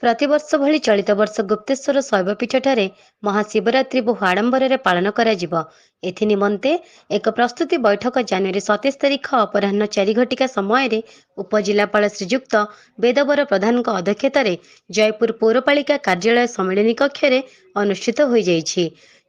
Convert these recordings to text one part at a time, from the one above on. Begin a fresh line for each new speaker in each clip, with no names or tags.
ପ୍ରତିବର୍ଷ ଭଳି ଚଳିତ ବର୍ଷ ଗୁପ୍ତେଶ୍ୱର ଶୈବପୀଠଠାରେ ମହାଶିବରାତ୍ରି ବହୁ ଆଡମ୍ବରରେ ପାଳନ କରାଯିବ। ଏଥି ନିମନ୍ତେ ଏକ ପ୍ରସ୍ତୁତି ବୈଠକ ଜାନୁଆରୀ 27 ତାରିଖ ଅପରାହ୍ନ 4 ଘଟିକା ସମୟରେ ଉପଜିଲ୍ଲାପାଳ ଶ୍ରୀଯୁକ୍ତ ବେଦବର ପ୍ରଧାନଙ୍କ ଅଧ୍ୟକ୍ଷତାରେ ଜୟପୁର ପୌରପାଳିକା କାର୍ଯ୍ୟାଳୟ ସମ୍ମିଳନୀ କକ୍ଷରେ ଅନୁଷ୍ଠିତ ହୋଇଯାଇଛି।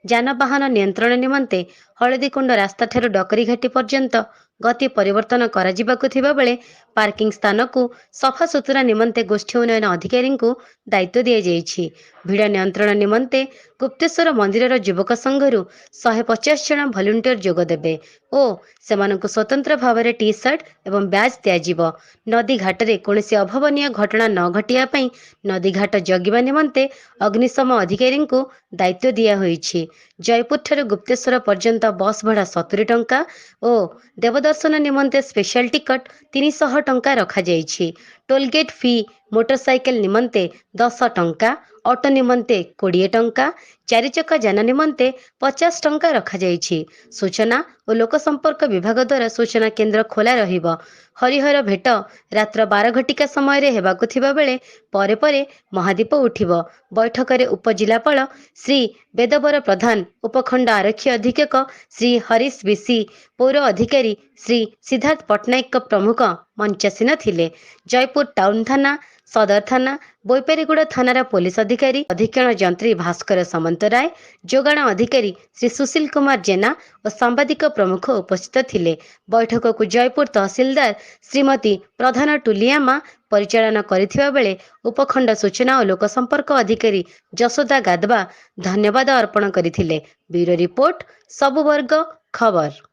ଯାନବାହନ ନିୟନ୍ତ୍ରଣ ନିମନ୍ତେ ହଳଦୀକୁଣ୍ଡ ରାସ୍ତାଠାରୁ ଡକରୀଘାଟି ପର୍ଯ୍ୟନ୍ତ ଗତି ପରିବର୍ତ୍ତନ କରାଯିବାକୁ ଥିବାବେଳେ ପାର୍କିଂ ସ୍ଥାନକୁ ସଫାସୁତୁରା ନିମନ୍ତେ ଗୋଷ୍ଠୀ ଉନ୍ନୟନ ଅଧିକାରୀଙ୍କୁ ଦାୟିତ୍ୱ ଦିଆଯାଇଛି। ଭିଡ଼ ନିୟନ୍ତ୍ରଣ ନିମନ୍ତେ ଗୁପ୍ତେଶ୍ୱର ମନ୍ଦିରର ଯୁବକ ସଂଘରୁ 150 ଜଣ ଭଲ୍ୟୁଣ୍ଟିୟର ଯୋଗ ଦେବେ ଓ ସେମାନଙ୍କୁ ସ୍ୱତନ୍ତ୍ର ଭାବରେ ଟି ସାର୍ଟ ଏବଂ ବ୍ୟାଜ୍ ଦିଆଯିବ। ନଦୀ ଘାଟରେ କୌଣସି ଅଭାବନୀୟ ଘଟଣା ନ ଘଟିବା ପାଇଁ ନଦୀଘାଟ ଜଗିବା ନିମନ୍ତେ ଅଗ୍ନିଶମ ଅଧିକାରୀଙ୍କୁ ଦାୟିତ୍ୱ ଦିଆହୋଇଛି। ଜୟପୁରଠାରୁ ଗୁପ୍ତେଶ୍ୱର ପର୍ଯ୍ୟନ୍ତ ବସ୍ ଭଡ଼ା 70 ଟଙ୍କା ଓ ଦେବଦର୍ଶନ ନିମନ୍ତେ ସ୍ପେଶାଲ ଟିକଟ 300 ଟଙ୍କା ରଖାଯାଇଛି। ଟୋଲଗେଟ୍ ଫି ମୋଟରସାଇକେଲ ନିମନ୍ତେ 10 ଟଙ୍କା, ଅଟୋ ନିମନ୍ତେ 20 ଟଙ୍କା, ଚାରିଚକା ଯାନ ନିମନ୍ତେ 50 ଟଙ୍କା ରଖାଯାଇଛି। ସୂଚନା ଓ ଲୋକସମ୍ପର୍କ ବିଭାଗ ଦ୍ୱାରା ସୂଚନା କେନ୍ଦ୍ର ଖୋଲା ରହିବ। ହରିହର ଭେଟ ରାତ୍ର 12 ଘଟିକା ସମୟରେ ହେବାକୁ ଥିବା ବେଳେ ପରେ ପରେ ମହାଦୀପ ଉଠିବ। ବୈଠକରେ ଉପଜିଲ୍ଲାପାଳ ଶ୍ରୀ ବେଦବର ପ୍ରଧାନ, ଉପଖଣ୍ଡ ଆରକ୍ଷୀ ଅଧୀକ୍ଷକ ଶ୍ରୀ ହରିଶ ବିଶି, ପୌର ଅଧିକାରୀ ଶ୍ରୀ ସିଦ୍ଧାର୍ଥ ପଟ୍ଟନାୟକ ପ୍ରମୁଖ ମଞ୍ଚାସୀନ ଥିଲେ। ଜୟପୁର ଟାଉନ ଥାନା, ସଦର ଥାନା, ବୈପାରିଗୁଡ଼ା ଥାନାର ପୋଲିସ ଅଧିକାରୀ, ଅଧୀକ୍ଷଣ ଯନ୍ତ୍ରୀ ଭାସ୍କର ସାମନ୍ତରାୟ, ଯୋଗାଣ ଅଧିକାରୀ ଶ୍ରୀ ସୁଶୀଲ କୁମାର ଜେନା ଓ ସାମ୍ବାଦିକ ପ୍ରମୁଖ ଉପସ୍ଥିତ ଥିଲେ। ବୈଠକକୁ ଜୟପୁର ତହସିଲଦାର ଶ୍ରୀମତୀ ପ୍ରଧାନ ଟୁଲିଆମା ପରିଚାଳନା କରିଥିବା ବେଳେ ଉପଖଣ୍ଡ ସୂଚନା ଓ ଲୋକସମ୍ପର୍କ ଅଧିକାରୀ ଯଶୋଦା ଗାଦବା ଧନ୍ୟବାଦ ଅର୍ପଣ କରିଥିଲେ। ବ୍ୟୁରୋ ରିପୋର୍ଟ, ସବୁ ବର୍ଗ ଖବର।